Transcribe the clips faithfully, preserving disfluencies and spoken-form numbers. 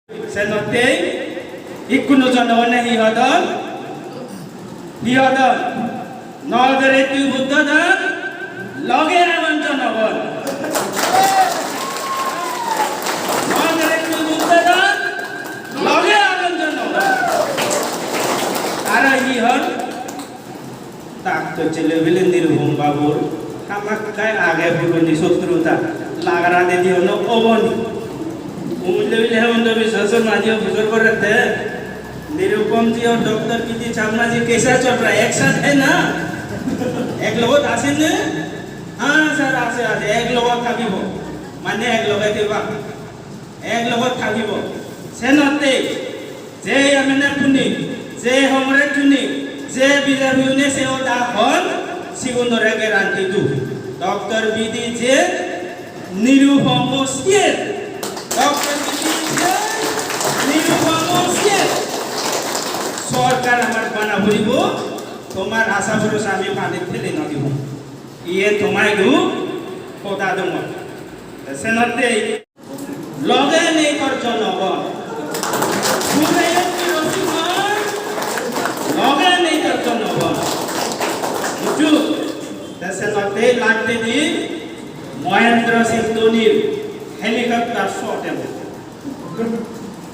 Senottei ikkunu jonogone hi hodon? Hi hodon? Nw dore tui Buddho dhor, loge agon jonogon. Nw dore tui Buddho dhor, loge agon jonogon. Aro hi hon? Doctor chele bile Nirupam babur hamakkai age puroni sotruta, lagara dedi hono oboni. Umile bile Hemanta Biswa Sarma ji officer gorette, Nirupam ji aur Doctor B D Sharma ji kaisa chal raha hai, ek saath hai na? Ek logot ase ne? Ha sir, ase, ase, ek logot thakibo. Mane ek loge theba. Ek logot thakibo. Senotte je M N F-une, je Congress-une, je B J P-une se hoda hon, sigunore guarantee do. Doctor B D Jain, Nirupam Jain, Doctor B D Jain, Nirupam Jain. Sorkar amar bana puribo, tomar asha bhorosa ami pani fele no dibo. Iye tomar idu hoda dongor. Senotte Loge nei tor jonogon. Dure ekku rosik noi, loge nei tor jonogon. Bujo? Te senotte last-e di Mahendra Singh Dhonir helicopter shot ebo.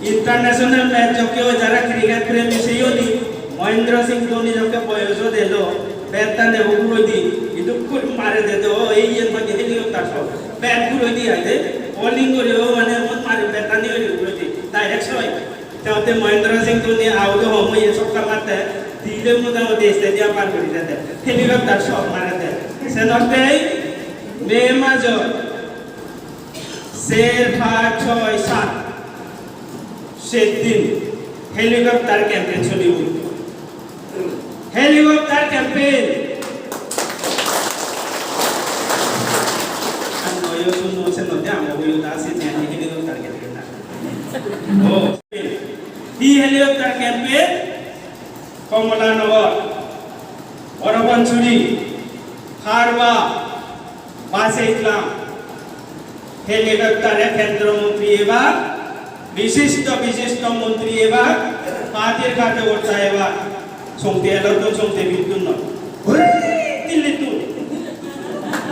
International match jokke oi, jara cricket premi siyoni, Mahendra Singh Dhoni jokke boyos ode elo, bat-tan ebo uguredi, idukkun mare de do, ei iyen mane helicopter shot. Bat uguredi aide, bowling guribo mane emon mare bat-tani uguredi, direct strike. Te otte Mahendra Singh Dhoni out hom oye, sokka marte, dile motamoti stadium par guri jade. Helicopter shot marede. Senottei May majot ser, pach, choi, sat, ser din helicopter campaign solibo. Helicopter campaign. Ar noyo sunno, senotte amo boyo da se jani helicopter campaign na. Oh, hi helicopter campaign? Kamalanagar, Borapansury, Kharwa, Base Islam, helicopter-e kendro montri ebak, bishisto bishisto montri ebak, party-r karjokorta ebak, songte elodun songte bittun noi. Hure, Dillittun!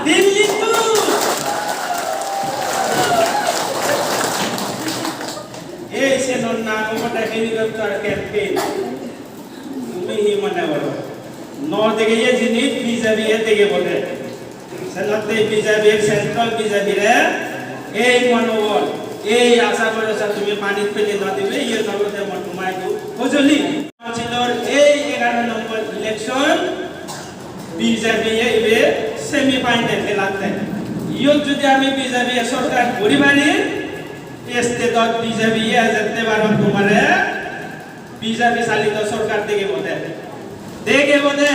Dillittun! Ei senor nang obode helicopter campaign. Tumi hi mone goro? No degeye jinis B J P-ye degebo de. Senotte B J P, central B J P-re ei monobol, ei asha bhorosa tumi panit fele no dibe, iye olode mor tomar idu hojoli. Council-or ei egaro nombor election B J P-ye ibe semi final helatte. Iyot jodi ami B J P-ye sorkar guri pari, state-ot B J P-ye ejette baro tomare B J P chalito sorkar degebo de. Degebo de.